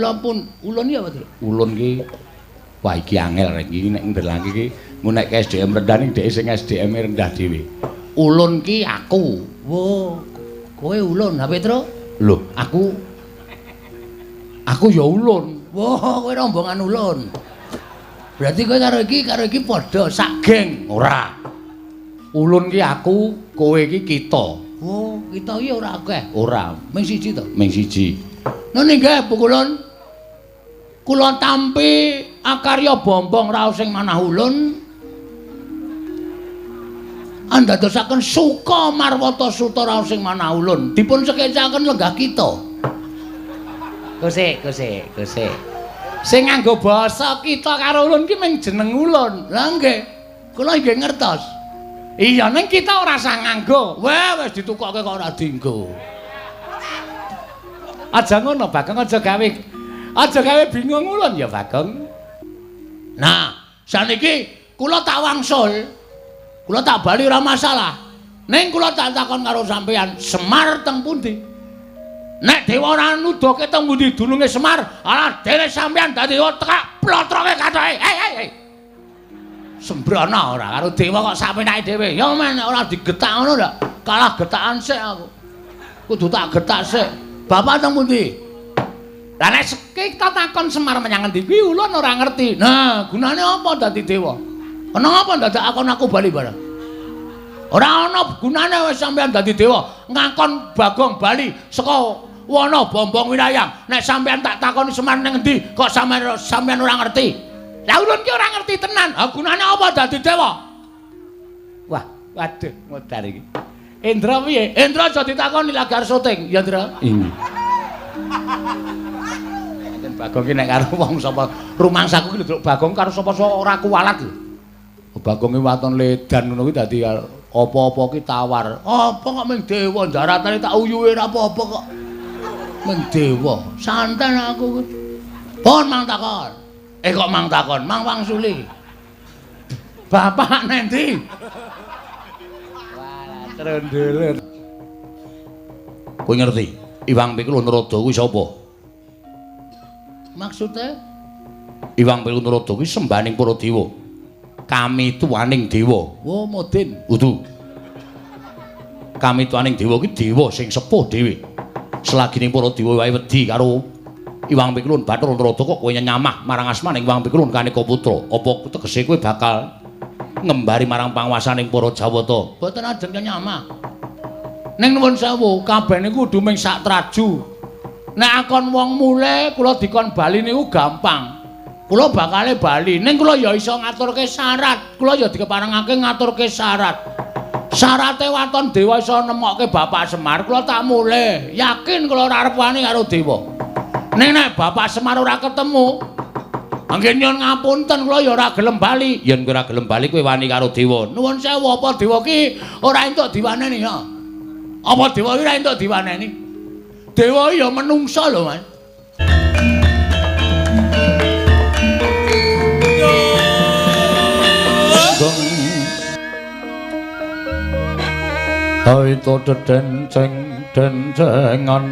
Kula pun ulun ya apa, Tru? Ulun ki wah iki angel rek iki nek ndelangke iki ngunekke SDM rendah ning dhek sing SDM -e rendah dhewe. Ulun ki aku. Wo, kowe ulun, ha Petro? Lho, aku ya ulun. Wo, kowe rombongan ulun. Berarti kowe karo iki padha sak geng. Ora. Ulun ki aku, kowe iki kita. Wo, kita iki ora akeh. Ora, ming siji to. Ming siji. Nun inggih Bu Kulun. Kula tampi akarya bombong raos sing manah ulun. Andadosaken suka marwata suta raos sing manah ulun. Dipun sekecaken lenggah kita. Gosek, gosek, gosek. Sing nganggo basa kita karo ulun ki mung jeneng ulun. Lah nggih. Kula nggih ngertos. Iya ning kita ora usah nganggo. Wah, wis ditukokke kok ora dienggo. Aja ngono Bagong, aja gawe bingung ulun ya Bagong. Nah, saniki kula tak wangsul. Kula tak bali ora masalah. Ning kula tak takon karo sampeyan, Semar teng pundi? Nek dewa ora nuduhke teng pundi dununge Semar, alah dene sampeyan dadi tekak plotroke kathoke. Hei hei hei. Sembrono ora karo dewa kok sakpenake dhewe. Ya men nek ora digetak ngono ndak kalah getakan sik aku. Kudu tak getak sik. Bapak teng pundi? Lah nek kita takon Semar menyang ngendi kuwi ulun ora ngerti. Nah, gunane apa dadi dewa? Kenapa ndadak akon aku bali barang? Ora ana gunane wis sampeyan dadi dewa, ngakon Bagong bali saka wana Bombong Wirayang. Nek sampeyan tak takoni Semar ning endi, kok sampeyan ora ngerti? Lah ulun ki ora ngerti tenan. Ha gunane apa dadi dewa? Wah, waduh modar iki. Indra piye? Indra aja ditakoni lagi arep syuting, ya Indra. Inggih. Bagong ki nek karo wong sapa rumangsaku ki lho Bagong karo sapa-sapa ora kuwalat lho. Bagong ki waton ledan ngono kuwi dadi apa-apa ki tawar. Apa kok ming dewa daratane tak uyuhe ora apa-apa kok. Ming dewa. Santai aku. Pun mang takon. Eh kok mang takon, mang wangsuli. Bapak nendi? Wah, trondele. Kowe ngerti? Iwang Pikul Narada kuwi sapa? Maksudnya? Iwang Pikul Narada kuwi sembahaning para dewa. Kami tuaning dewa. Wo modin. Udu. Kami tuaning dewa kuwi dewa sing sepuh dhewe. Selagining para dewa wae wedi karo Iwang Pikulun Bathara Narada kok kowe nyamah marang asmaning Iwang Pikulun Kaneka Putra. Apa tegese kowe bakal ngembari marang panguwasaning para Jawata? Mboten ajeng nyamah. Ning nuwun sewu, kabeh niku kudu ming sak traju. Nek akon wong mule kula dikon bali niku gampang. Kula bakale bali, ning kula ya iso ngaturke syarat. Kula ya dikeparengake ngaturke syarat. Syarate waton dewa iso nemokke Bapak Semar, kula tak mule. Yakin kula ora arep wani karo dewa. Ning nek Bapak Semar ora ketemu, nggih nyuwun ngapunten kula ya ora gelem bali. Yen kowe ora gelem bali kowe wani karo dewa. Nuwun sewu, apa dewa ki ora entuk diwaneni ya? Apa dewa ki ora entuk diwaneni? Dewa ya menungsa lho, Mas. Aito dedenceng dencengan.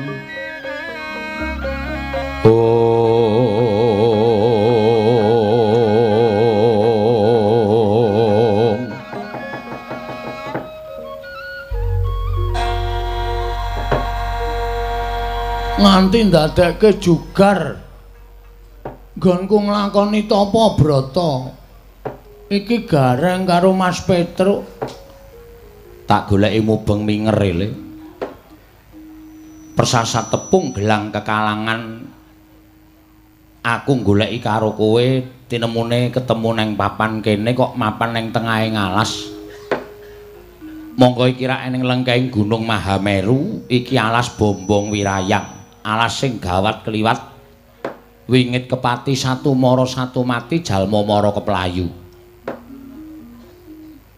Ong. Nganti ndadekke jugar nggonku nglakoni tapa brata. Iki gareng karo Mas Petruk. Tak goleki mubeng minger le. Persasat tepung gelang kekalangan. Aku goleki karo kowe tinemune ketemu neng papan kene kok mapan neng tengahe ngalas. Monggo iki rak ning lengkeng Gunung Mahameru, iki alas Bombong Wirayang, alas sing gawat kliwat wingit kepati satu mara satu mati jalma mara keplayu.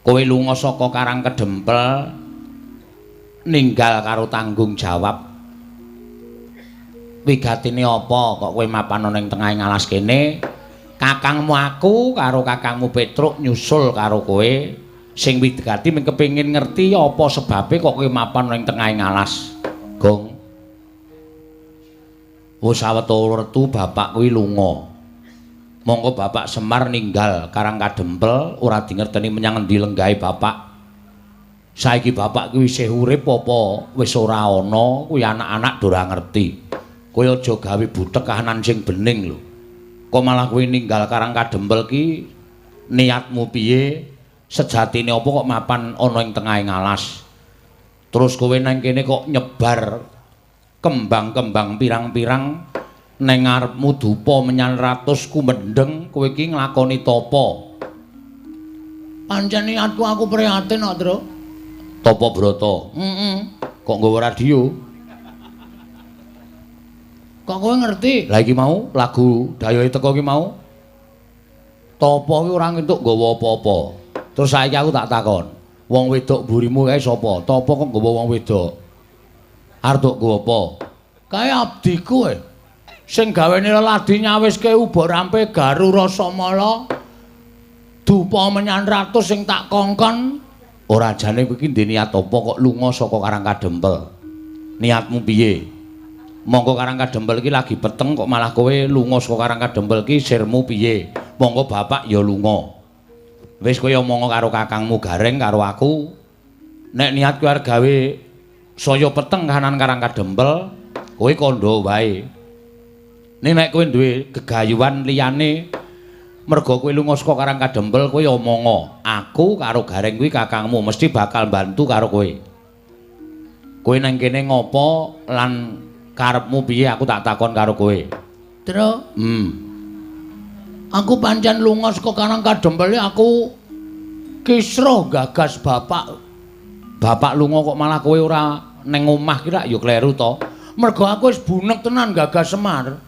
Kowe lunga saka Karang Kedempel ninggal karo tanggung jawab. Wigatine apa kok kowe mapan ning tengahe ngalas kene? Kakangmu aku karo kakangmu Petruk nyusul karo kowe. Sing wigati mung kepengin ngerti apa sebabe kok kowe mapan ning tengahe ngalas. Gong. Wis sawetara wertu bapak kuwi lunga. Mongko bapak Semar ninggal Karang Kadempel ora dingerteni menyang endi lenggahe bapak. Saiki bapak kuwi isih urip apa wis ora ana kuwi anak-anak do ora ngerti. Kowe aja gawe butek kahanan sing bening lho. Kok malah kowe ninggal Karang Kadempel ki niatmu piye? Sejatine apa kok mapan ana ing tengahing alas? Terus kowe nang kene kok nyebar kembang-kembang pirang-pirang neng ngarepmu dupa menyan ratus kumendheng, kowe iki nglakoni tapa? Pancen niatku aku prihatin kok, Truk. Tapa brata? Heeh. Kok nggawa radio? Kok kowe ngerti? Lah iki mau lagu dayohe teko iki mau. Tapa ki ora entuk nggawa apa-apa. Terus saiki aku tak takon, wong wedok mburimu kae sapa? Tapa kok nggawa wong wedok? Arep tok nggawa apa? Kae abdiku e. Sing gawene leladi nyawiske uba rampe garu rasamala. Dupa menyan ratus sing tak kongkon. Ora jane kowe iki ndek niat apa kok lunga saka Karang Kadempel? Niatmu piye? Monggo Karang Kadempel iki lagi peteng kok malah kowe lunga saka Karang Kadempel iki sirmu piye? Monggo bapak ya lunga. Wis kowe omong karo kakangmu Gareng karo aku. Nek niat kowe arep gawe saya peteng kahanan Karang Kadempel, kowe kandha wae. Ning nek kowe duwe gegayuhan liyane merga kowe lunga saka Karang Kadempel, kowe omonga, aku karo Gareng kuwi kakangmu mesti bakal bantu karo kowe. Kowe nang kene ngopo lan karepmu piye aku tak takon karo kowe. Truk. Aku pancen lunga saka Karang Kadempel aku kisruh gagas bapak. Bapak lunga kok malah kowe ora neng omah ki rak ya kleru to. Mergo aku wis bunek tenan gagas Semar.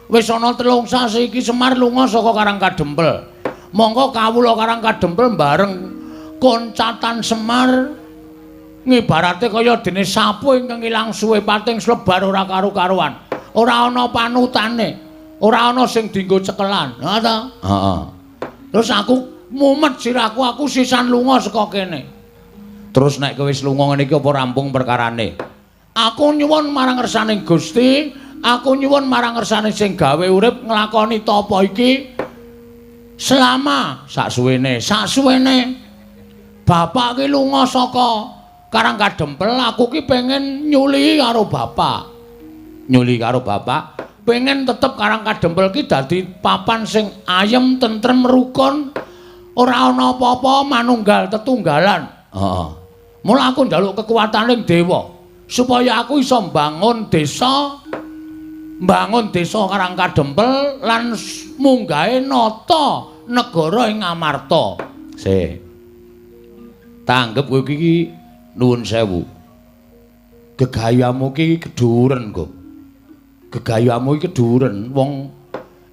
Wis ana 3 sasi iki Semar lunga saka Karang Kadempel. Mongko kawula Karang Kadempel bareng koncatan Semar ngibarate kaya dene sapu ingkang ilang suwe pating slebar ora karu-karuan. Ora ana panutane, ora ana sing dienggo cekelan. Ha ta? Heeh. Terus aku mumet sirahku, aku sisan lunga saka kene. Terus nek kowe wis lunga ngene iki apa rampung perkarane? Aku nyuwun marang ngersaning Gusti, aku nyuwun marang ngersane sing gawe urip nglakoni tapa iki selama saksuwene. Saksuwene bapak ki lunga saka Karang Kadempel, aku ki pengen nyulihi karo bapak. Nyulihi karo bapak? Pengen tetep Karang Kadempel ki dadi papan sing ayem, tentrem, rukun, ora ana apa-apa, manunggal tetunggalan. Heeh. Mula aku njaluk kekuataning dewa supaya aku iso mbangun desa, mbangun desa Karang Kadempel lan munggahe nata negara ing Amarta. Sik. Tanggep kowe iki nuwun sewu. Gegayamu iki keduren, Gong. Gegayamu iki keduren wong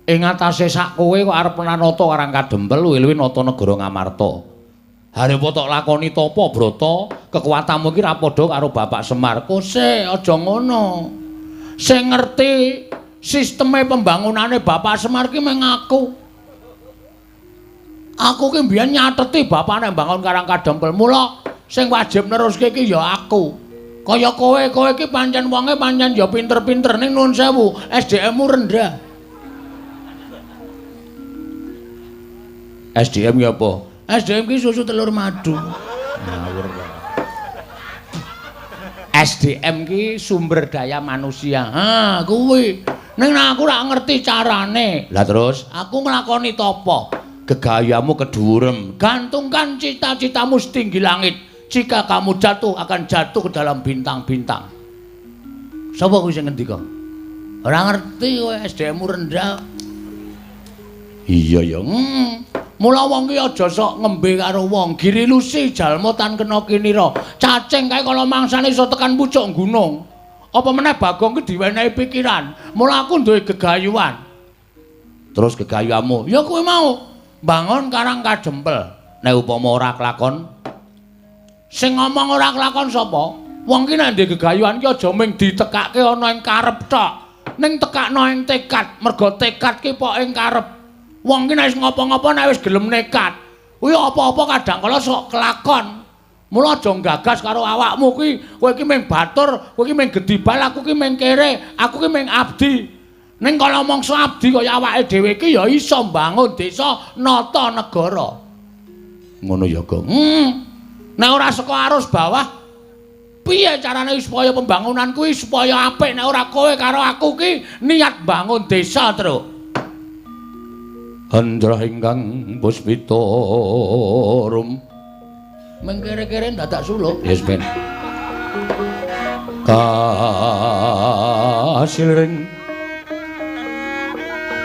ing atase sak kowe kok arep nata Karang Kadempel luwih-luwih nata negara Ngamarta. Arep tok lakoni tapa brata, kekuatanmu iki ra padha karo Bapak Semar. Kose aja ngono. Sing ngerti sisteme pembangunane Bapak Semar ki mung aku. Aku ki mbiyen nyateti bapak nek mbangun Karang Kadempel. Mula sing wajib neruske ki ya aku. Kaya kowe, kowe ki pancen wonge pancen ya pinter-pinter ning nuwun sewu, SDM-mu rendah. SDM ki apa? SDM ki susu telur madu. Ngawur kok. SDM ki sumber daya manusia. Ha, kuwi. Ning aku ora ngerti carane. Lah terus aku nglakoni tapa? Gegayamu kedhuwurem. Gantungkan cita-citamu setinggi langit. Jika kamu jatuh akan jatuh ke dalam bintang-bintang. Sapa kuwi sing ngendika? Ora ngerti kowe, SDM-mu rendah. Iya ya. Mula wong ki aja sok ngembe karo wong. Giri lusi jalma tan kena kinira. Cacing kae kala mangsane iso tekan pucuk gunung. Apa meneh Bagong ki diwenehi pikiran. Mula aku duwe gegayuhan. Terus gegayuhanmu? Ya kuwi mau mbangun Karang Kadempel. Nek upama ora kelakon, sing ngomong ora kelakon sapa? Wong ki nek ndek gegayuhan ki aja mung ditekake ana ing karep tok. Ning tekakno ing tekad, mergo tekad ki pok ing karep. Wong ki nek wis ngopo-ngopo nek wis gelem nekat, kuwi apa-apa kadang kala sok kelakon. Mula aja nggagas karo awakmu kuwi, kowe iki mung batur, kowe iki mung gedibal, aku ki mung kere, aku ki mung abdi. Ning kala mangsa abdi kaya awake dhewe iki ya iso mbangun desa, nata negara. Ngono ya, Gong. Nek ora saka arus bawah, piye carane supaya pembangunan kuwi supaya apik nek ora kowe karo aku ki niat bangun desa, Truk. Andrah ingkang puspita rum. Mengkere-kere dadak suluk. Yes, ben. Kasiring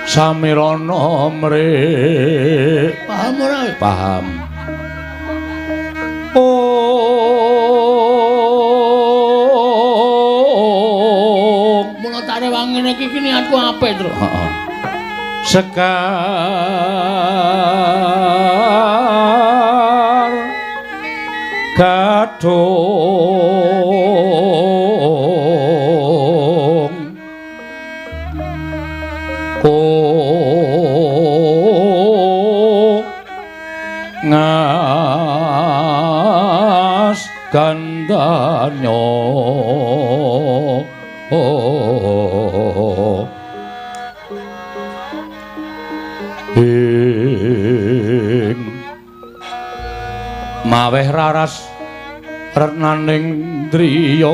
samirana mrih. Paham ora? Paham. Oh, mula tak rewangi ngene iki niatku apik, Truk. Heeh. Sekar gadhung ko ngas gandanyo ing maweh raras retnaning driya.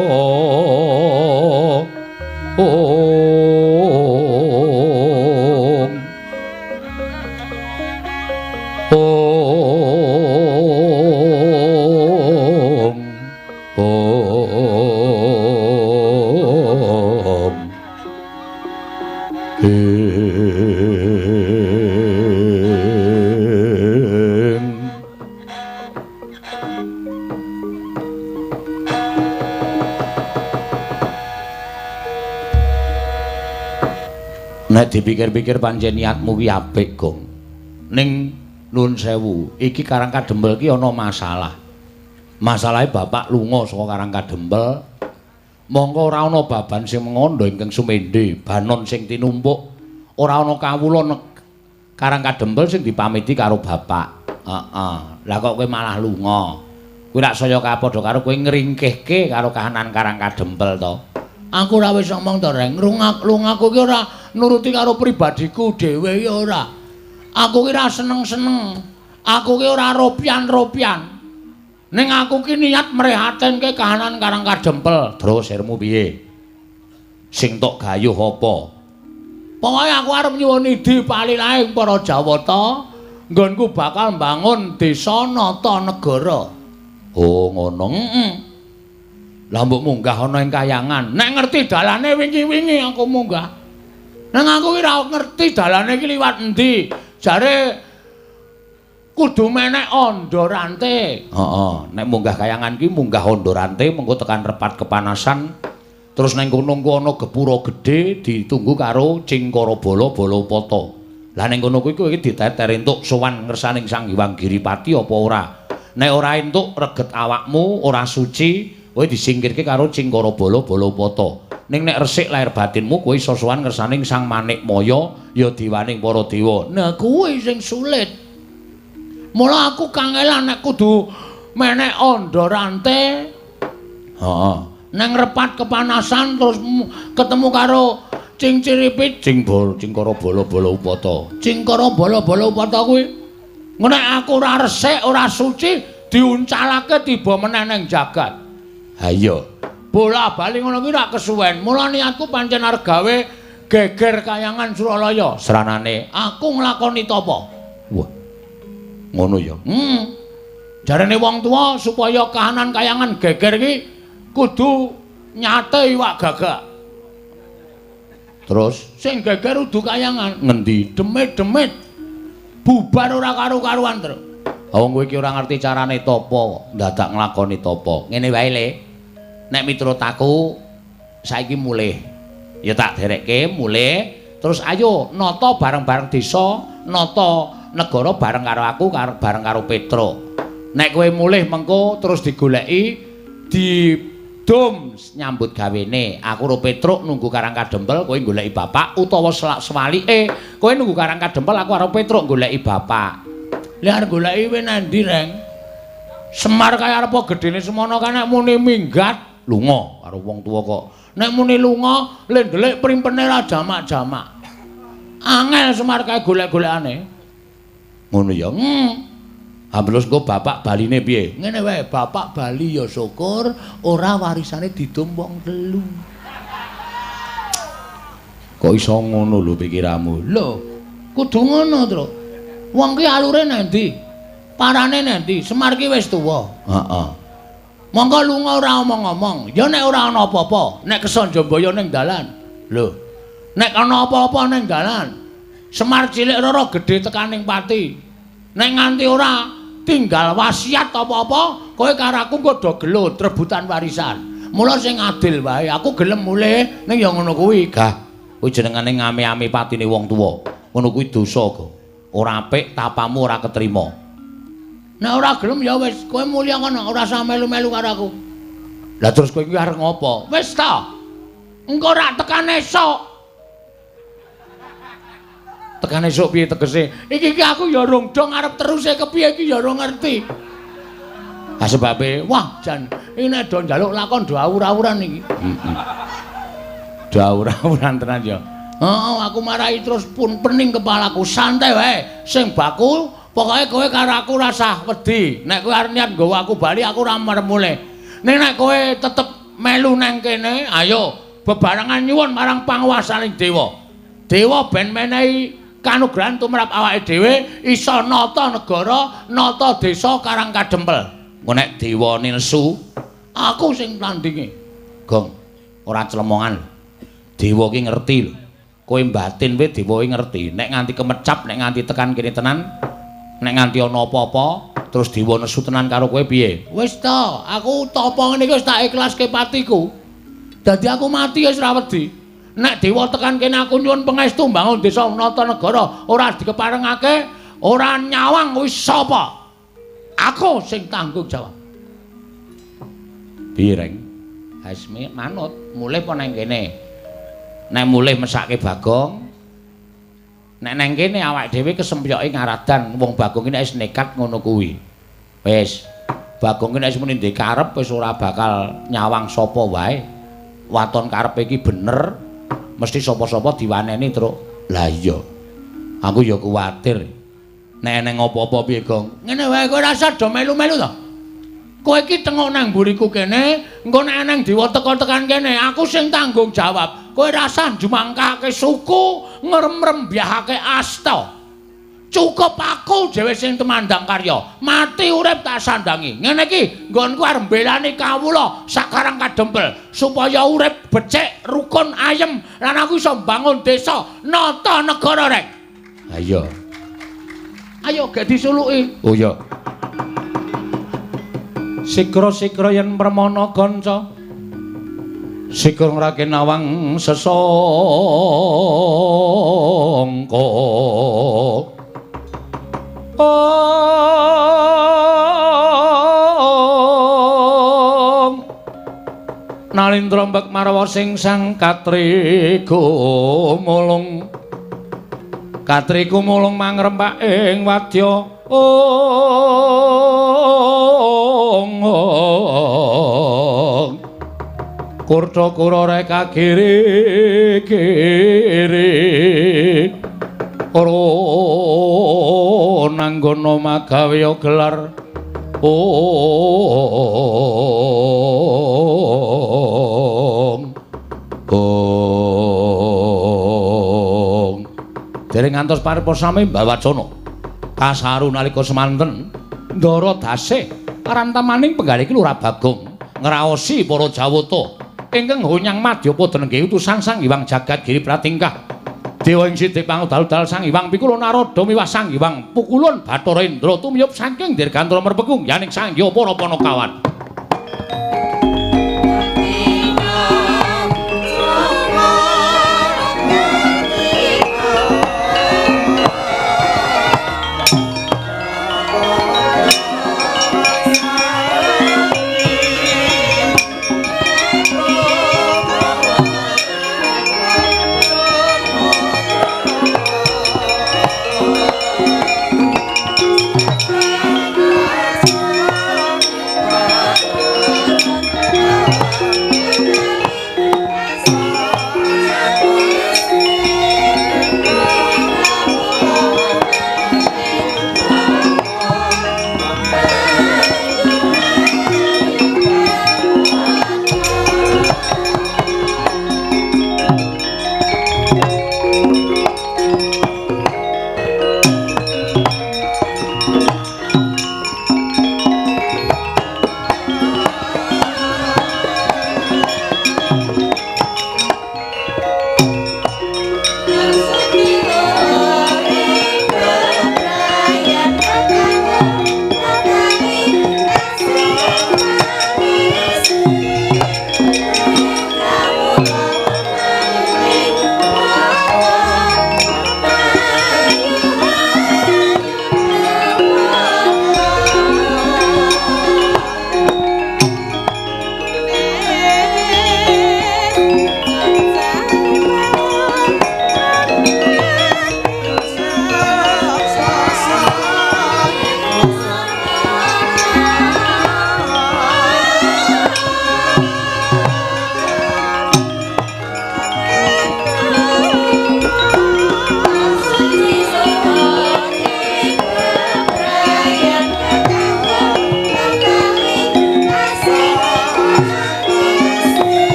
Om Om Om Nek dipikir-pikir pancen niatmu ki apik, Gong. Ning nuwun sewu, iki Karang Kadempel ki ana masalah. Masalahe bapak lunga saka Karang Kadempel, mongko ora ana baban sing mengandha ingkang sumendhe, banon sing tinumpuk, ora ana kawula Karang Kadempel sing dipamiti karo bapak. Heeh. Lah kok kowe malah lunga? Kuwi rak saya kapadha karo kowe ngringkehke karo kahanan Karang Kadempel to. Aku ora wis ngomong to, Reng. Lungaku ki ora nuruti karo pribadiku dhewe ya ora. Aku ki ora seneng-seneng. Aku ki ora ropian-ropian. Ning aku ki niat mrehatenke kahanan Karang Kadempel. Terus sirmu piye? Sing tok gayuh apa? Pokoke aku arep nyuwun idi palilaing para Jawata, nggonku bakal mbangun desa nata negara. Oh, ngono. Heeh. Lah mbok munggah ana ing kayangan. Nek ngerti dalane wingi-wingi aku munggah. Nang aku ki ora ngerti dalane iki liwat endi. Jare kudu menek andha rante. Heeh, nek munggah kayangan ki munggah andha rante mengko tekan repat kepanasan. Terus nang kono engko ana gepura gedhe ditunggu karo Cingkara Bala Balapata. Lah ning kono kuwi kowe iki diteter entuk sowan ngersaning Sang Hyang Giripati apa ora? Nek ora entuk reget awakmu ora suci, kowe disingkirke karo Cingkara Bala Balapata. Ning nek resik lahir batinmu kowe iso sowan ngersaning Sang Manikmaya ya diwaning para dewa. Nah kuwi sing sulit. Mula aku kangelan nek kudu menek andha rante. Heeh. Nang repat kepanasan terus ketemu karo Cingciripit, Cingkara Bala Balapata. Cingkara Bala Balapata kuwi nek aku ora resik, ora suci diuncalake tiba meneh ning jagat. Ha iya. Bola-bali ngono kuwi rak kesuwen. Mula niatku pancen arep gawe geger kayangan Suralaya. Sranane aku nglakoni tapa. Wah. Ngono ya. Jarene wong tuwa supaya kahanan kayangan geger iki kudu nyate iwak gagak. Terus sing geger udu kayangan. Ngendi? Demit-demit. Bubar ora karu-karuan, Truk. Wong kowe iki ora ngerti carane tapa, ndadak nglakoni tapa. Ngene wae, Le. Nek miturut aku saiki mulih. Ya tak derekke mulih, terus ayo nata bareng-bareng desa, nata negara bareng karo aku, bareng karo Petruk. Nek kowe mulih mengko terus digoleki didum nyambut gawene. Aku karo Petruk nunggu Karang Kadempel, kowe goleki bapak utawa sewalike kowe nunggu Karang Kadempel, aku karo Petruk goleki bapak. Lah arep goleki kowe nang ndi, Reng? Semar kae arep gedene semono kae nek muni minggat lunga karo wong tuwa kok. Nek muni lunga le ndelik primpene ra jamak-jamak. Angel Semar kae golek-golekane. Ngono ya. Ha terus engko bapak baline piye? Ngene wae, bapak bali ya syukur ora warisane didum wong telu. Kok iso ngono lho pikiranmu? Lho, kudu ngono, Tru. Wong ki alure nang ndi? Parane nang ndi? Semar ki wis tuwa. Heeh. Monggo lunga ora omong-omong. Ya nek ora ana apa-apa, nek kesanjambaya ning dalan. Lho. Nek ana apa-apa ning dalan, Semar cilik rara gedhe tekaning pati. Nek nganti ora tinggal wasiat apa-apa, kowe karo aku engko do gelut rebutan warisan. Mula sing adil wae, aku gelem mulih ning ya ngono kuwi. Gah, kuwi jenengane ngame-ame patine wong tuwa. Ngono kuwi dosa kok. Ora apik, tapamu ora ketrima. Nek ora gelem ya wis, kowe mulya kono, ora usah melu-melu karo aku. Lah terus kowe iki arep ngopo? Wis ta. Engko rak tekan esuk. Tekan esuk piye tegese? Iki iki aku ya rong dong arep teruse kepiye iki ya ora ngerti. Ha sebabe, wah jan iki nek do njaluk lakon do awur-awuran iki. Heeh. Do awur-awuran tenan ya. Heeh, aku marahi terus pun pening kepalaku. Santai wae, sing baku pokoke kowe karo aku ora usah wedi. Nek kowe arep niat nggawa aku bali aku ora meremule. Ning nek kowe tetep melu nang kene, ayo bebarengan nyuwun marang panguwasaning dewa. Dewa ben menehi kanugrahan tumrap awake dhewe iso nata negara, nata desa Karang Kadempel. Engko nek dewa nesu, aku sing tandinge. Gong, ora clemongan. Dewa ki ngerti lho. Kowe mbatin wae dewa ki ngerti. Nek nganti kemecap, nek nganti tekan kene tenan, nek nganti ana apa-apa, terus dewa nesu tenan karo kowe piye? Wis ta, aku tapa ngene iki wis tak ikhlaske patiku. Dadi aku mati wis ora wedi. Nek dewa tekan kene aku nyuwun pangestu mbangun desa nata negara, ora dikeparengake, ora nyawang wis sapa. Aku sing tanggung jawab. Piye, Reng? Wis manut, mulih apa nang kene? Nek mulih mesake Bagong. Nek nang kene awake dhewe kesempyoke ngaradan, wong Bagong iki nek wis nekat ngono kuwi. Wis, Bagong iki nek wis muni ndek karep wis ora bakal nyawang sapa wae. Waton karepe iki bener, mesti sapa-sapa diwaneni, Truk. Lah iya. Aku ya kuwatir. Nek eneng apa-apa piye, Gong? Ngene wae kowe ora usah do melu-melu to. Kowe iki tengok nang mburiku kene, engko nek eneng dewa teka tekan kene, aku sing tanggung jawab. Kowe ora usah njumangkake suku, ngremrembyahake asta. Cukup aku dhewe sing tumandang karya. Mati urip tak sandangi. Ngene iki nggonku arep mbelani kawula sakarang Kadempel supaya urip becik, rukun, ayem lan aku iso mbangun desa, nata negara, Rek. Ha iya. Ayo gek disuluki. Oh iya. Sikra-sikra yen permana kanca. Sikra ngrake nawang sesangka. Om Nalindra mbek marwa sing sang katriku mulung. Katriku mulung mangrempak ing wadya. Ong ong. Kurta kura reka kiri kiri. Ora nanggono magawe gelar. Ong ong. Dereng ngantos paripurna sami mbawacana kasaru nalika semanten ndara dasih karantamaning penggalih Lurah Bagong ngraosi para jawata ingkang honyang madyapada nenggih utusan Sang Hyang Jagat Giri Pratingkah. Dewa ing sidik pangudal-udal Sang Hyang Pikula Narada miwah Sang Hyang Pukulun Bathara Indra tumiyup saking dirgantara merpekung yaning Sang Hyang para panakawan.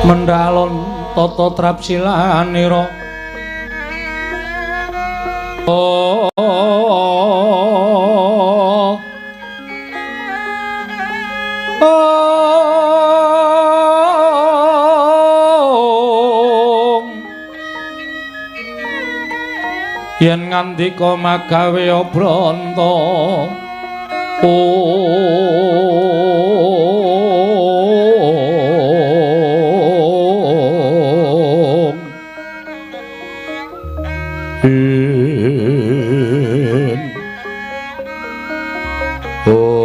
Mendalon tata trapsilanira. Oh, yen ngandika magawe obranta. Om Ing Om.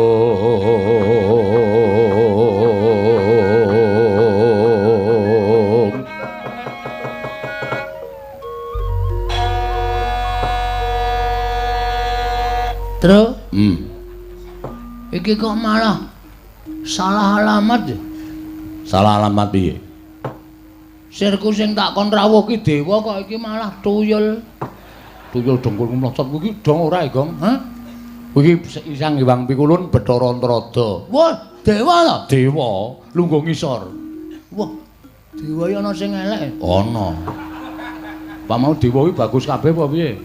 Tru, iki kok malah salah alamat ya? Salah alamat piye? Sirku sing tak kon rawuh ki dewa kok iki malah tuyul. Tuyul dengkul mlocot kuwi dong ora, Gong? Hah? Kuwi Sang Hyang Pikulun Bathara Antarada. Wah, dewa to? Dewa, lungguh ngisor. Wah, dewa iki ana sing elek. Ana. Pak mau dewa kuwi bagus kabeh apa piye?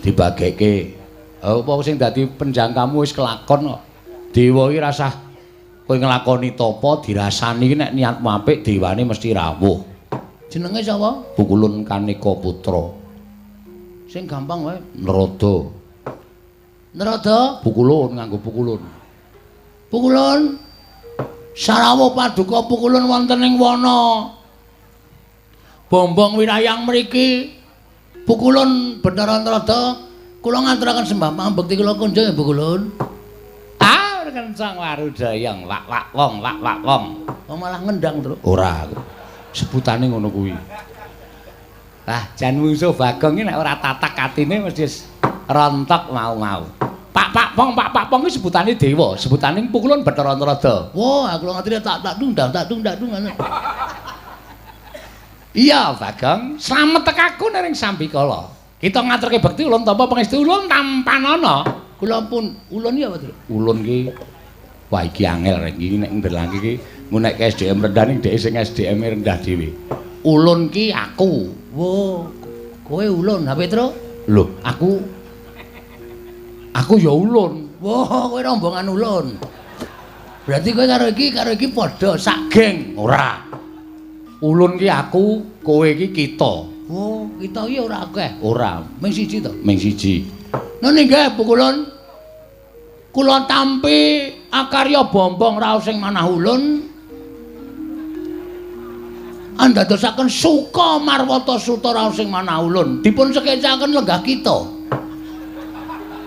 Dibageke. Apa sing dadi penjangkamu wis kelakon kok. Dewa iki rasah kowe nglakoni tapa dirasani iki nek niatmu apik dewane mesti rawuh. Jenenge sapa? Pukulun Kaneka Putra. Sing gampang wae. Narada. Narada? Pukulun nganggo pukulun. Pukulun. Sarawuh paduka pukulun wonten ing wana Bombong wirayang mriki. Pukulun Bathara Narada. Kula ngaturaken sembah pambekti kula kunjung ya Pukulun. Ah, kencang warudayang wak wak wong wak wak wong. Oh, malah ngendang, Tru. Ora. Sebutane ngono kuwi. Lah, jan mungsuh Bagong iki nek ora tatak atine mesti rontok mau-mau. Pak pak pong pak pak pong iki sebutane dewa, sebutane Pukulun Bathara Narada. Wah, aku ngaturi tak tak dung tak dung tak dung ngono. Iya, Bagong, slamet tekaku ning sambikala. Kita ngaturke bekti ulun tampa pangestu ulun tampanana. Kula pun ulun ya apa, Tru? Ulun ki wah iki angel rek iki nek ndelangke iki nek SDM rendah ning dhek sing SDM rendah dhewe. Ulun ki aku. Wo, kowe ulun, ha Petro? Lho, aku ya ulun. Wo, kowe rombongan ulun. Berarti kowe karo iki padha sak geng. Ora. Ulun ki aku, kowe ki kita. Wo, kita iki ora akeh. Ora, ming siji to. Ming siji. Nun inggih Pukulun. Kula tampi akarya bombong raos sing manah ulun. Andadosaken suka marwata suta raos sing manah ulun. Dipun sekecaken lenggah kita.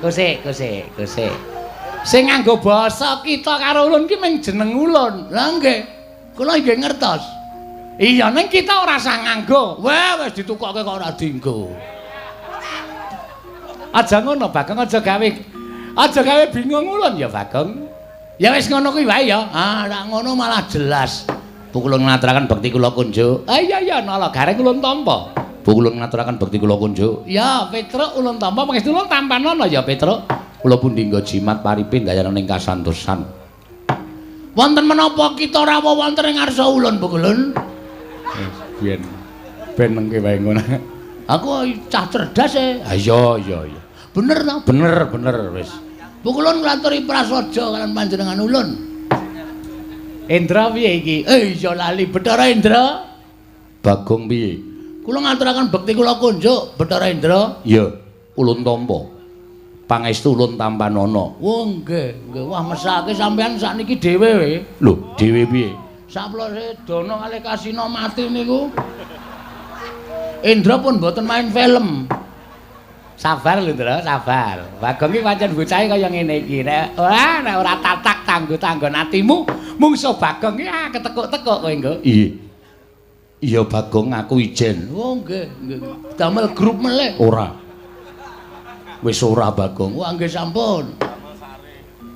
Gosek, gosek, gosek. Sing nganggo basa kita karo ulun ki ming jeneng ulun. Lah nggih. Kula nggih ngertos. Iya, ning kita ora usah nganggo. Wah, wis ditukokke kok ora dienggo. Aja ngono, Bagong, aja gawe bingung ulun ya, Bagong. Ya wis ngono kuwi wae ya. Ah, nek ngono malah jelas. Pukulun ngaturaken bekti kula kunjuk. Ah iya iya, nala gareng ulun tampa. Pukulun ngaturaken bekti kula kunjuk. Ya, Petruk ulun tampa pangestu ulun tampanana ya, Petruk. Kula pundi nggo jimat paripe ndayana ning kasantosan. Wonten menapa kita rawuh wonten ing ngarsa ulun, Pukulun? Biyen ben nengke wae ngono. Aku cah cerdas e. Ah iya iya iya. Bener ta? Bener bener wis. Pukulun nglaturi prasaja kalian panjenengan ulun. Indra piye iki? Iya lali Bathara Indra. Bagong piye? Kula ngaturaken bekti kula kunjuk Bathara Indra. Iya, ulun tampa. Pangestu ulun tampanana. Wah nggih, nggih. Wah mesake sampean sakniki dhewe we. Lho, dhewe piye? Saplose Dana kalih Kasina mati niku. Indra pun mboten main film. Sabar lho, Ndra, sabar. Bagong iki pancen bocahe kaya ngene iki. Nek ora tatak tanggo-tanggon atimu, mungsuh Bagong iki ah ketekuk-tekuk kowe nggo. Iya. Iya Bagong, aku ijen. Oh nggih, nggih. Damel grup melih. Ora. Wis ora Bagong. Wah nggih sampun.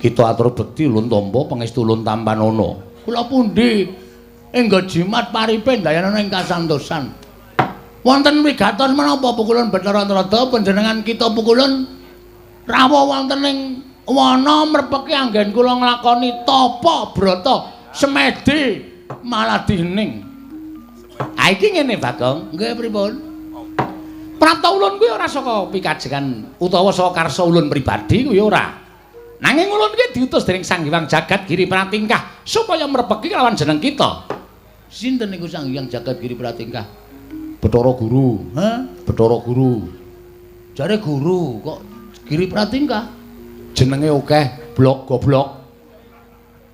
Kita atur bekti ulun tampa pangestu ulun tampanana. Kula pundi enggo jimat paripe ndayana ing kasantosan. Wonten wigatos menapa Pukulun Bathara Narada panjenengan kita Pukulun rawuh wonten ing wana mrepeki anggen kula nglakoni tapa brata semedi malah dihening. Ha iki ngene, Bagong. Nggih, pripun? Prapta ulun kuwi ora saka pikajengan utawa saka karsa ulun pribadi kuwi ora. Nanging ulun iki diutus dening Sang Hyang Jagat Giri Pratingkah supaya mrepeki kelawan jeneng kita. Sinten niku Sang Hyang Jagat Giri Pratingkah? Bathara Guru. Hah? Bathara Guru. Jare guru kok Giri Pratingkah? Jenenge akeh, blok goblok.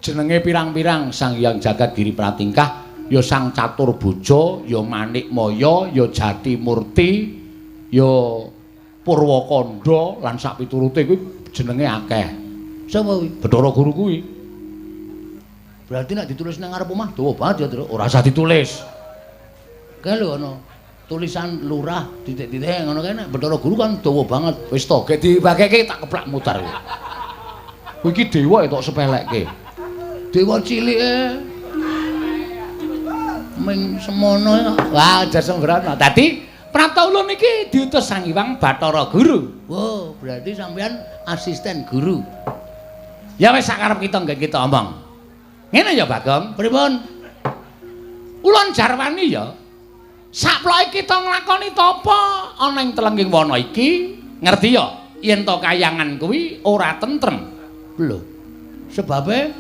Jenenge pirang-pirang Sang Hyang Jagat Giri Pratingkah ya Sang Catur Boja, ya Manik Maya, ya Jati Murti, ya Purwakanda lan sak piturute kuwi jenenge akeh. Sapa kuwi? Bathara Guru kuwi. Berarti nek ditulis nang ngarep omah dawa banget ya, Tru. Ora usah ditulis. Kae lho ana tulisan lurah titik-titik ngono kae nek Bathara Guru kan dawa banget. Wis to, gek dibageke tak keplak mutar kowe. Kowe iki dewa ya tok sepelekke. Dewa cilike ming semono. Wah, aja sembrono. Dadi prapta ulun iki diutus Sang Hyang Bathara Guru. Wow, berarti sampean asisten guru. Ya wis sakarep kita nggih kita omong. Ngene ya, Bagong. Pripun? Ulun jarwani ya. Saploke kita nglakoni tapa ana ing telengging wana iki, ngerti ya yen to kayangan kuwi ora tentrem. Lho. Sebabe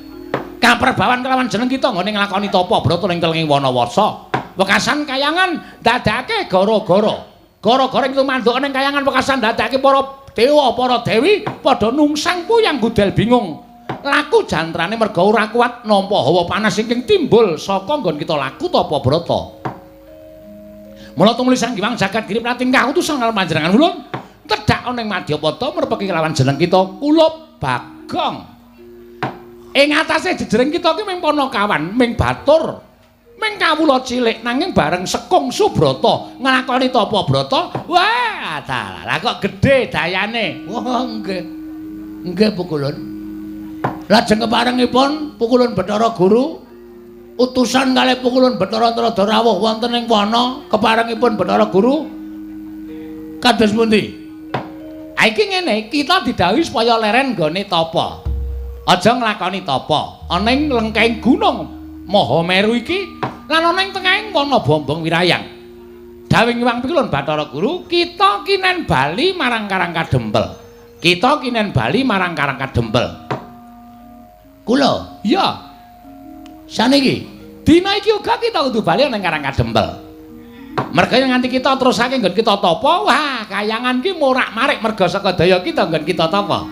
kaperbawan kelawan jeneng kita nggone nglakoni tapa brata ing telengging wana wasa. Wekasan kayangan ndadekake gara-gara. Gara-gara ing tumanduk ning kayangan wekasan ndadekake para dewa, para dewi padha nungsang puyang gudel bingung. Laku jantrane merga ora kuat nampa hawa panas ingkang timbul saka nggon kita laku tapa brata. Mula tumuli Sang Hyang Jagat Giri Pratingkah utusan karo panjenengan ulun tedhak ana ing Madyapada mrepeki kelawan jeneng kita Kulup Bagong. Ing atase jejering kita ki ming panakawan, ming batur, ming kawula cilik nanging bareng sekung subrata nglakoni tapa brata, wah dalah kok gedhe dayane. Wah, nggih. Nggih pukulun. Lajeng keparengipun pukulun Bathara Guru utusan kalih pukulun Bathara Antarada rawuh wonten ing wana keparengipun Bathara Guru kados pundi? Ha iki ngene, kita didhawuhi supaya leren nggone tapa. Aja nglakoni tapa ana ing lengkeng gunung Mahameru iki lan ana ing tengahing wana Bombong Wirayang. Dawuhing Hyang Pikulun Bathara Guru, kita kinen bali marang Karang Kadempel. Kita kinen bali marang Karang Kadempel. Kula? Iya. Saniki dina iki uga kita kudu bali nang Karang Kadempel. Merga yen nganti kita terusake nggon kita tapa, wah kayangan ki morak-marik merga saka daya kita nggon kita tapa.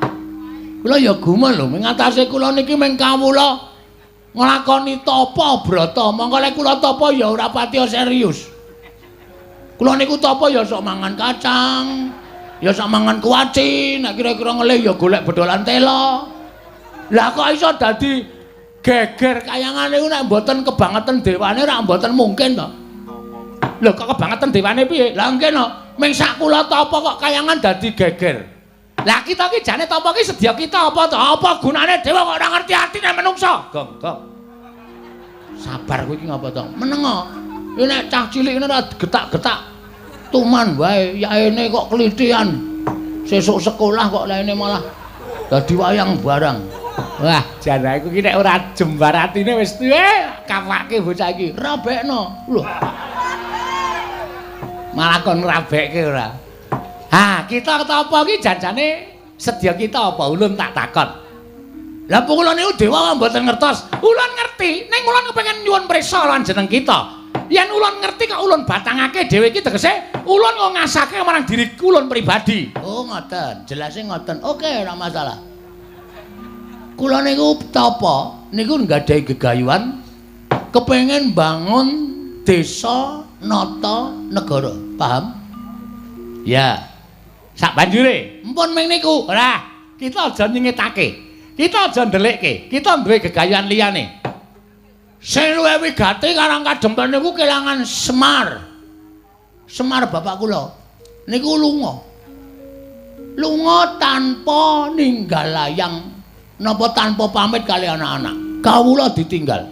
Kula ya gumun lho, ming atase kula niki ming kawula nglakoni tapa brata. Mongko lek kula tapa ya ora patiya serius. Kula niku tapa ya sok mangan kacang, ya sok mangan kuaci, nek kira-kira ngelih ya golek bedolan tela. Lah kok iso dadi geger kayangan niku nek mboten kebangetan dewane ora mboten mungkin to. Lho kok kebangetan dewane piye? Lah nggih no, ming sak kula tapa kok kayangan dadi geger. Lah kita ki jane tapa ki sedya kita apa to? Apa gunane dewa kok ora ngerti atine menungsa? Gong, gong. Sabar kowe iki ngapa to? Menengo. Iki nek cah cilik ngene ora getak-getak. Tuman wae, yaene kok klithian. Sesuk sekolah kok laene malah dadi wayang barang. Wah, jan aku ki nek ora jembar atine wis tuwe kapake bocah iki. Rabekno. Lho. Malah kon rabekke ora. Ha, kita tapa ki janjane sedya kita apa ulun tak takon. Lah kula niku dewa mboten ngertos. Ulun ngerti, ning ulun kepengin nyuwun prisa lan jeneng kita. Yen ulun ngerti kok ulun batangake dhewe iki tegese ulun kok ngasake marang diri ulun pribadi. Oh, ngoten. Jelase ngoten. Oke, ora masalah. Kula niku tapa niku nggadahi gegayuhan kepengin bangun desa nata negara. Paham? Ya. Sak banjure, empun ming niku. Ora, kita aja nyingetake. Kita aja ndelikke. Kita duwe gegayuhan liyane. Sing luwih wigati Karang Kadempel niku kelangan Semar. Semar bapak kula niku lunga. Lunga tanpa ninggal layang napa tanpa pamit kali anak-anak. Kawula ditinggal.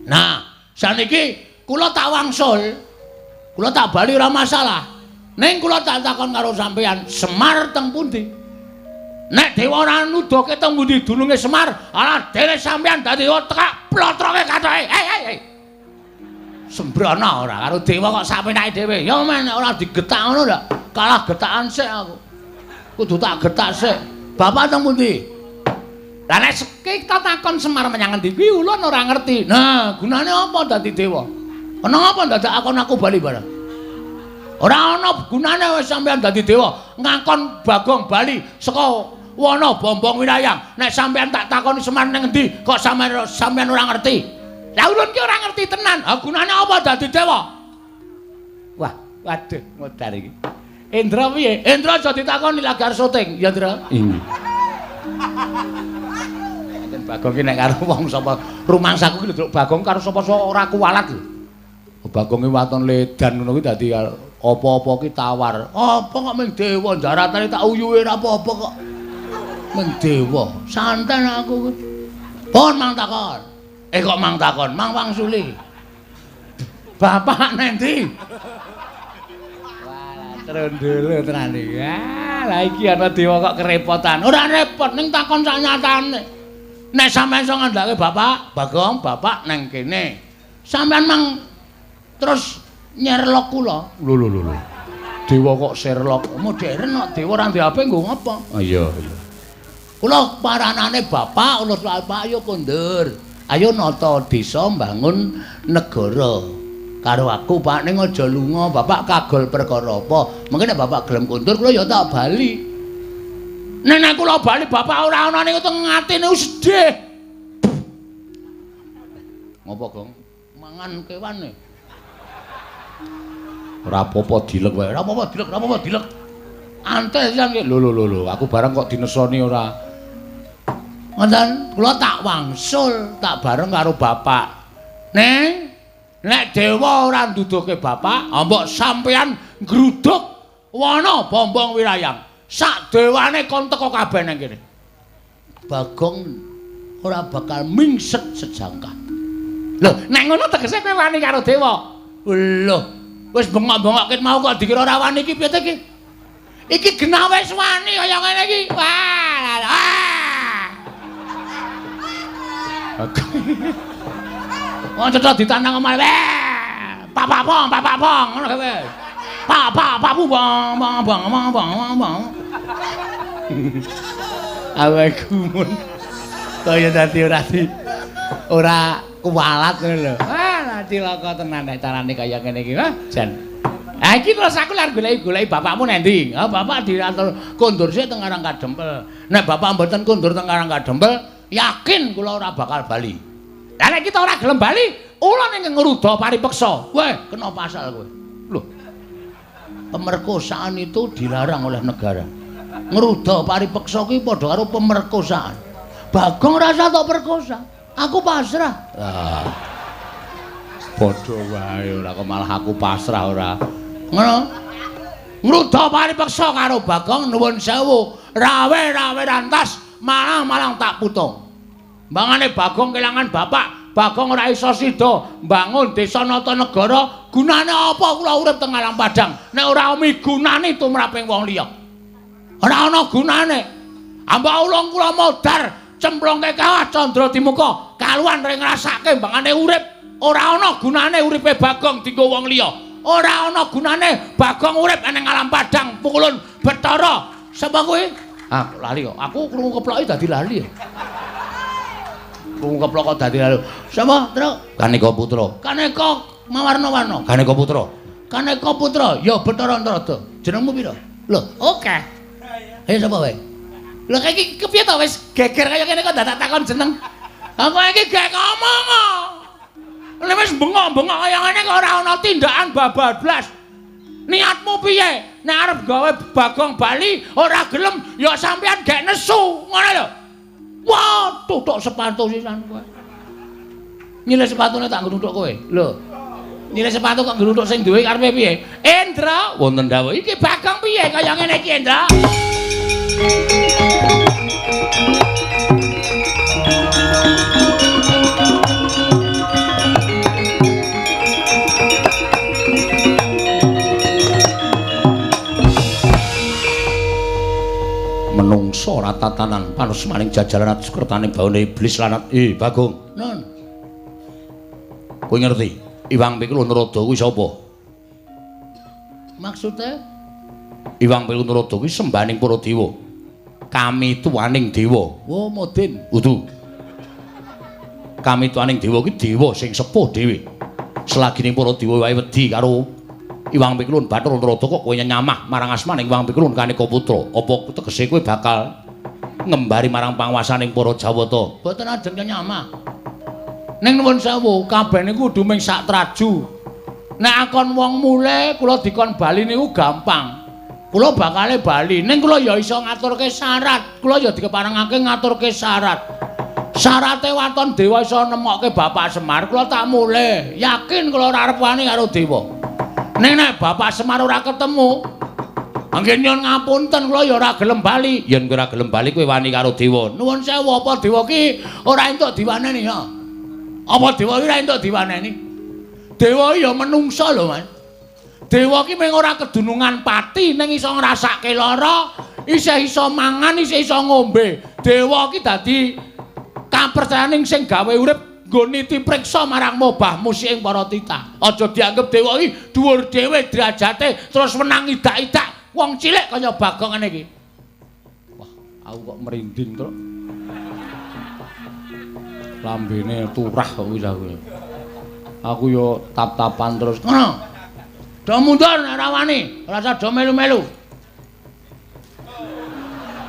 Nah, saniki kula tak wangsul. Kula tak bali ora masalah. Ning kula tak takon karo sampeyan, Semar teng pundi? Nek dewa ora nuduhke teng pundi dununge Semar, ala dene sampeyan dadi tekak plotroke kathoke. Hei hei hei. Sembrono ora karo dewa kok sapenake dhewe. Ya men nek ora digetak ngono ndak kalah getakan sik aku. Kudu tak getak sik. Bapak teng pundi? Lah nek kita takon Semar menyang ngendi kuwi ulun ora ngerti. Nah, gunane apa dadi dewa? Ana apa dadak akon aku bali barang? Ora ana gunane wis sampean dadi dewa, ngakon Bagong bali saka wana Bombong Wirayang. Nek sampean tak takoni Semar ning ngendi kok sampean ora ngerti. Lah ulun ki ora ngerti tenan. Ha gunane apa dadi dewa? Wah, waduh modar iki. Indra piye? Indra aja ditakoni lagi arep syuting, ya Indra. Inggih. Enten Bagong ki nek karo wong sapa rumangsaku ki lho Bagong karo sapa-sapa ora kuwalat lho. Bagong ki waton ledan ngono kuwi dadi apa-apa ki tawar. Apa kok ming dewa jaratane tak uyuhe ora apa-apa kok. Ming dewa. Santen aku. Pun mang takon. Kok mang takon, mang wangsuli. Bapak nendi? Wah, trondolo tenan iki. Ah, lah iki ana dewa kok kerepotan. Ora repot ning takon sak nyatane. Nek sampean iso ngandhake bapak, Bagong, bapak nang kene. Sampean mang terus nyerlok kula. Lho lho lho. Dewa kok Sherlock. Modern kok dewa ora ndek HP nggo ngapa? Iya, iya. Kula paranane bapak, kula bapak ayo kondur. Ayo nata desa mbangun negara. Karo aku Pak ning aja lunga, bapak kagol perkara apa? Mengke nek bapak gelem kondur kula ya tak bali. Nek nek kula bali bapak ora ana niku teng atine sedih. Ngopo, Gong? Mangan kewane. Ora apa-apa dilek wae. Ora apa-apa dilek, ora apa-apa dilek. Antes sisan ki. Lho lho lho lho, aku bareng kok dinesoni ora. Ngoten, kula tak wangsul, tak bareng karo bapak. Neng, nek dewa ora nduduhke bapak, mbok sampean nggruduk wana Bombong Wirayang. Sak dewane kon teko kabeh nang kene. Bagong ora bakal mingset sejangkah. Lho, nek ngono tegese kowe wani karo dewa. Lho, wis bengok-bengok ket mau kok dikira ora wani iki piye ta iki? Iki genah wis wani kaya ngene iki. Wah, ah. Wong cetha ditantang omah. Pak pak pong, pak pak pong, ngono kowe. Pak pak pak bu bong bong bong bong bong bong. Awake gumun. Kaya dadi ora kuwalat ngono lho. Wah, cilaka tenan nek carane kaya ngene iki. Wah, jan. Ha iki terus aku lar goleki-goleki bapakmu nang ndi? Ha bapak diatur kondur sik teng Karang Kadempel. Nek bapak mboten kondur teng Karang Kadempel, yakin kula ora bakal bali. Lah nek kita ora gelem bali, ula ning ngruda paripeksa. Weh, kena pasal kowe. Lho. Pemerkosaan itu dilarang oleh negara. Ngruda paripeksa kuwi padha karo pemerkosaan. Bagong rasa tok perkosa. Aku pasrah. Ah. Padha wae ora kok malah aku pasrah ora. Ngono. Ngruda paripeksa karo Bagong nuwun sewu, rawe-rawe rantas malang-malang tak putung. Mbangane Bagong kelangan bapak, Bagong ora iso sida mbangun desa nata negara, gunane apa kula urip teng alam padang nek ora migunani tumraping wong liya. Ora ana gunane. Ambak ulung kula modar cemplungke kawah candra dimuka, kaluan ring ngrasake mbangane urip, ora ana gunane uripe Bagong dienggo wong liya. Ora ana gunane Bagong urip ning alam padang pukulun Bathara. Sapa kuwi? Ah, lali kok. Aku krungu keploki dadi lali. Krungu keplok kok dadi lali. Sapa, Truk? Kaneka Putra. Kaneka mawarna-warna. Kaneka Putra. Kaneka Putra, ya Bathara Antarada. Jenengmu pira? Lho, oke. Ayo sapa wae? Lho iki kepiye to wis geger kaya kene kok dadak takon jeneng. Aku iki gek ngomong. Lha wis bengok-bengok kaya ngene kok ora ana tindakan babablas. Niatmu piye? Nek arep gawe Bagong bali ora gelem ya sampean gek nesu, ngono lho. Wah, tutuk sepatu sisan kowe. Nyilih sepatune tak ngruthuk kowe. Lho. Nyilih sepatu kok ngruthuk sing duwe karepe piye? Indra, wonten dawuh. Iki Bagong piye kaya ngene iki, Indra? Menungso ora tatanan panus maning jajaran sukertane baune iblis lanat. Bagong. Nun. Kowe ngerti? Iwang Pikul Narada kuwi sapa? Maksude? Iwang Pikul Narada kuwi sembahaning para dewa. Kami tuaning dewa. Oh, modin. Udu. Kami tuaning dewa kuwi dewa sing sepuh dhewe. Selagining para dewa wae wedi karo Iwang Pikulun Bathara Narada kok kowe nyamah marang asmaning Iwang Pikulun Kaneka Putra. Apa tegese kowe bakal ngembari marang panguwasaning para Jawata? Mboten ajeng nyamah. Ning nuwun sewu, kabeh niku kudu mung sak traju. Nek akon wong mule kula dikon bali niku gampang. Kula bakale bali, ning kula ya iso ngaturke syarat. Kula ya dikeparengake ngaturke syarat. Syarate waton dewa iso nemokke Bapak Semar, kula tak mule. Yakin kula ora arep wani karo dewa. Ning nek Bapak Semar ora ketemu, anggen nyuwun ngapunten kula ya ora gelem bali. Yen kowe ora gelem bali kowe wani karo dewa. Nuwun sewu, apa dewa ki ora entuk diwaneni ya? Apa dewa ki ora entuk diwaneni? Dewa ya menungsa lho, Mas. Dewa ki mung ora kedunungan pati ning iso ngrasake lara, isih iso mangan, isih iso ngombe. Dewa ki dadi kapercayaning sing gawe urip nggo niti priksa marang mobah musik ing para titah. Aja dianggep dewa ki dhuwur dhewe derajate terus menang idak-idak wong cilik kaya Bagong ngene iki. Wah, aku kok merinding, Truk. Lambene turah kok wis aku. Aku yo tap-tapan terus. Ngono. Do mundur nek ora wani, ora usah do melu-melu.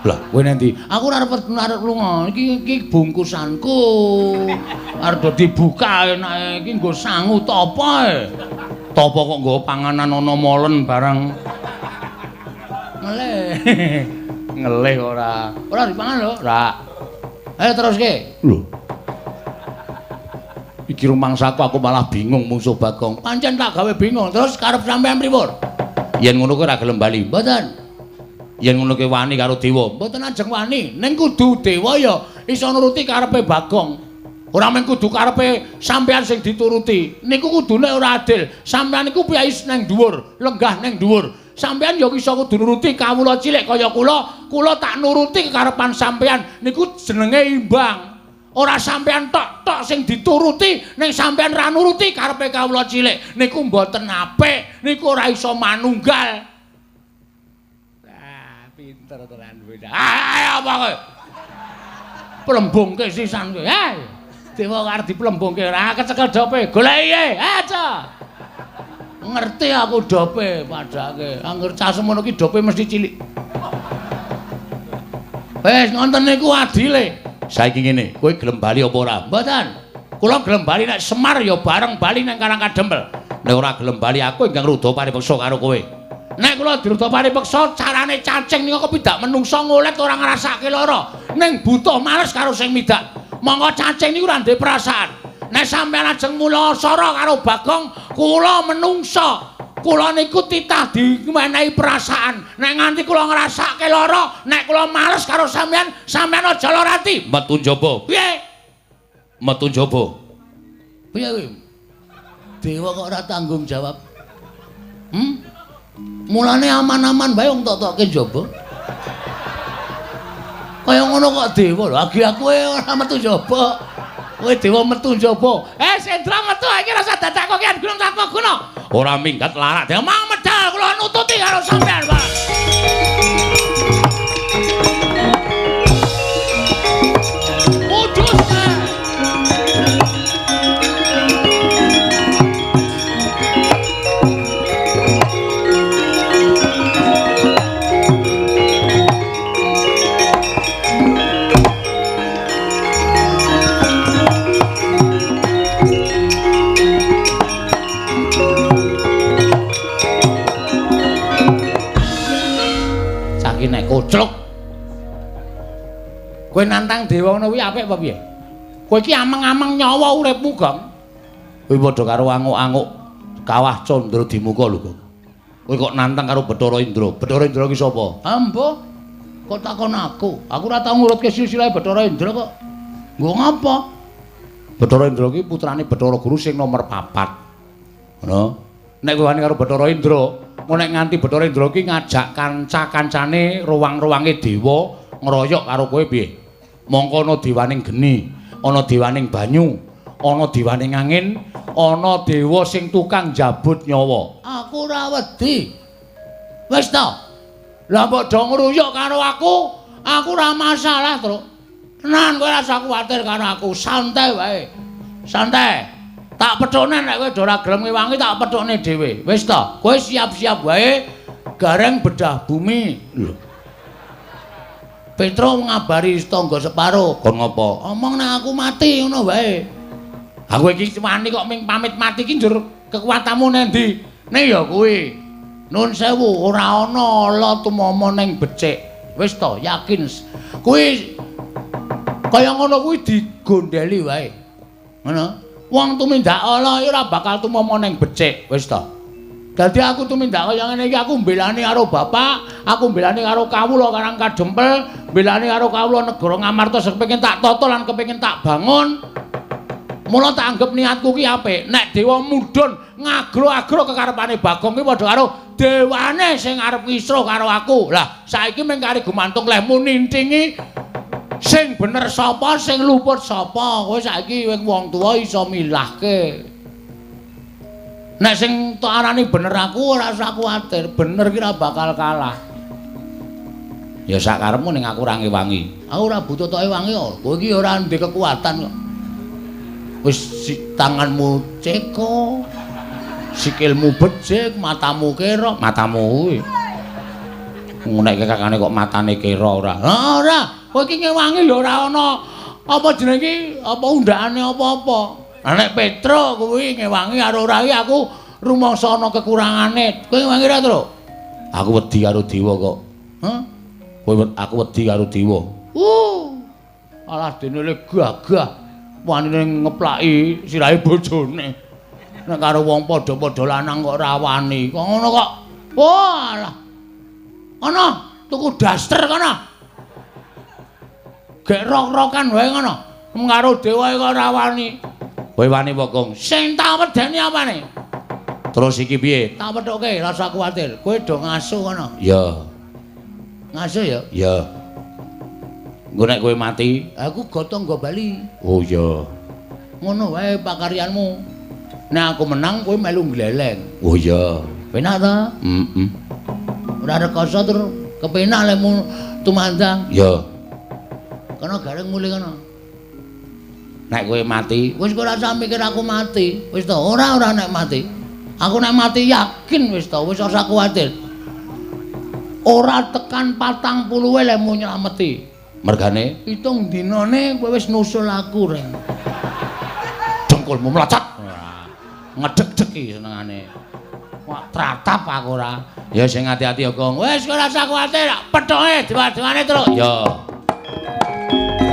Lah, kowe nanti aku ora arep lunga. Iki iki bungkusanku. Arep do dibuka enake iki nggo sangu tapa e. Tapa kok nggo panganan ana molen barang. Ngelih. Ngelih ora. Ora dipangan lho. Ora. Ayo teruske. Lho. Iki rumangsaku aku malah bingung mungsuh Bagong. Pancen tak gawe bingung. Terus karep sampean pripun? Yen ngono kowe ora gelem bali. Mboten. Yen ngono kowe wani karo dewa. Mboten ajeng wani. Ning kudu dewa ya iso nuruti karepe Bagong. Ora mung kudu karepe sampean sing dituruti. Niku kudune ora adil. Sampean niku piyai nang dhuwur, lenggah nang dhuwur. Sampean ya iso kudu nuruti kawula cilik kaya kula. Kula tak nuruti kekarepan sampean. Niku jenenge imbang. Ora sampean tok-tok sing dituruti, ning sampean ra nuruti karepe kawula cilik. Niku mboten apik, niku ora iso manunggal. Lah, pinter tenan kowe. Ayo apa kowe? Plembungke sisan kowe. Hei. Dewa arep diplembungke ora kecekel dope. Goleki aja. Ngerti aku dope padake. Angger cah semono ki dope mesti cilik. Wis ngonten niku adile. Saiki ngene, kowe gelem bali apa ora? Mboten. Kula gelem bali nek Semar ya bareng bali nang Karang Kadempel. Nek ora gelem bali aku ingkang rudha paripeksa karo kowe. Nek kula dirudha paripeksa carane cacing niku kepidak menungsa ngolet ora ngrasake lara. Ning butuh males karo sing midak. Monggo cacing niku ora ndek perasaan. Nek sampeyan ajeng mula sara karo Bagong, kula menungsa. Kula niku titah dimenehi perasaan. Nek nganti kula ngrasake lara, nek kula males karo sampeyan, sampeyan aja lara ati. Metu njaba. Piye? Metu njaba. Piye kuwi? Dewa kok ora tanggung jawab. Mulane aman-aman bae wong tok-tokke njaba. Kaya ngono kok dewa lho, agi aku ora metu njaba. Kowe dewa metu njaba. Eh Sendra metu iki rasa dadak kokian gunung tanpa guna. Ora minggat larak. Dewa mau medal kula nututi karo sampean, Pak. Kudus. Nek koclok kowe nantang dewa ngono kuwi apik apa piye? Kowe iki ameng-ameng nyawa uripmu, Gong. Kowe padha karo anguk-anguk kawah Candra Dimuka lho, Gong. Kowe kok nantang karo Bathara Indra? Bathara Indra ki sapa? Ambo. Kok takon aku? Aku ora tau ngurutke silsilah Bathara Indra kok. Nggo ngapa? Bathara Indra ki putrane Bathara Guru sing nomor 4. Ngono. Nek kowe wani karo Bathara Indra, nek nganti Bathara Indra ki ngajak kanca-kancane ruwang-ruwange dewa ngroyok karo kowe piye? Mongko ana dewaning geni, ana dewaning banyu, Ana dewane angin, ana dewa sing tukang njabut nyawa. Aku ora wedi. Wis to. Lah mbok do ngruyuk karo aku, aku ora masalah, Truk. Tenan kowe ora usah kuwatir karo aku, santai wae. Santai. Tak pethukne nek kowe ora gelem ngewangi tak pethukne dhewe. Wis to, kowe siap-siap wae gareng bedah bumi. Lho. Petro ngabari tangga separo. Kon ngopo? Omong nek aku mati ngono wae. Aku iki wani kok ming pamit mati ki njur kekuatanmu nang ndi? Ning ya kuwi. Nun sewu ora ana ala tumama ning becik. Wis to, yakin. Kuwi kaya ngono kuwi digondeli wae. Ngono. Wong tumindak ala ora bakal tumama ning becik. Wis to. Dadi aku tumindak kaya ngene iki aku mbelani karo bapak, aku mbelani karo kawula Karang Kadempel, mbelani karo kawula negara Ngamarta sing kepengin tak tata lan kepengin tak bangun. Mula tak anggap niatku ki apik. Nek dewa mudhun ngagro-agro kekarepane Bagong ki padha karo dewane sing arep ngisruh karo aku. Lah saiki mung kari gumantung lehmu nintingi sing bener sapa, sing luput sapa. Kowe saiki wong tuwa iso milahke. Nek sing tok arani bener aku ora usah kuwatir, bener ki ora bakal kalah. Ya sak karepmu ning aku ora ngewangi. Aku ora butuh tok ewangi kok. Kowe iki ora ndek kekuatan kok. Wis tanganmu ceko, sikilmu becik, matamu kera, matamu kuwi. Nek kakane kok matane kera ora. Ha ora, kowe iki ngewangi ya ora ana apa jenenge iki, apa undakane apa-apa. Lah nek Petro kuwi ngewangi karo ora iki aku rumangsa ana kekurangane. Kowe ngewangi ora, Tru? Aku wedi karo dewa kok. Hah? Kowe aku wedi karo dewa. Alah dene le gagah. Wanine ngeplaki sirahe bojone. Nek karo wong padha-padha lanang kok ora wani. Kok ngono kok. Walah. Ana tuku daster kono. Gek rok-rokan wae ngono. Karo dewa kok ora wani. Kowe wani apa, Gong? Sing tak wedeni apane? Terus iki piye? Tak pethuke, rasa kuwatir. Kowe do ngasu kono. Ya. Ngasu ya? Ya. Engko nek kowe mati, aku gotong nggo bali. Oh iya. Ngono wae pakaryanmu. Nek aku menang kowe melu gleleng. Oh iya. Penak ta? Heeh. Ora rekoso tur kepenak lemu tumandang. Ya. Kono gareng mulih kono. Nek kowe mati, wis ora usah mikir aku mati. Wis to, ora ora nek mati. Aku nek mati yakin wis to, wis ora usah kuwatir. Ora tekan 40 lemu nylameti. Mergane 7 dinane kowe wis nusul aku, Reng. Dengkulmu mlocot. Ngedeg-deg iki senengane. Wah, tratap aku ora. Ya sing ati-ati ya, Gong. Wis ora usah kuwatir, pethoke dewa-dewane terus. Ya. Thank you.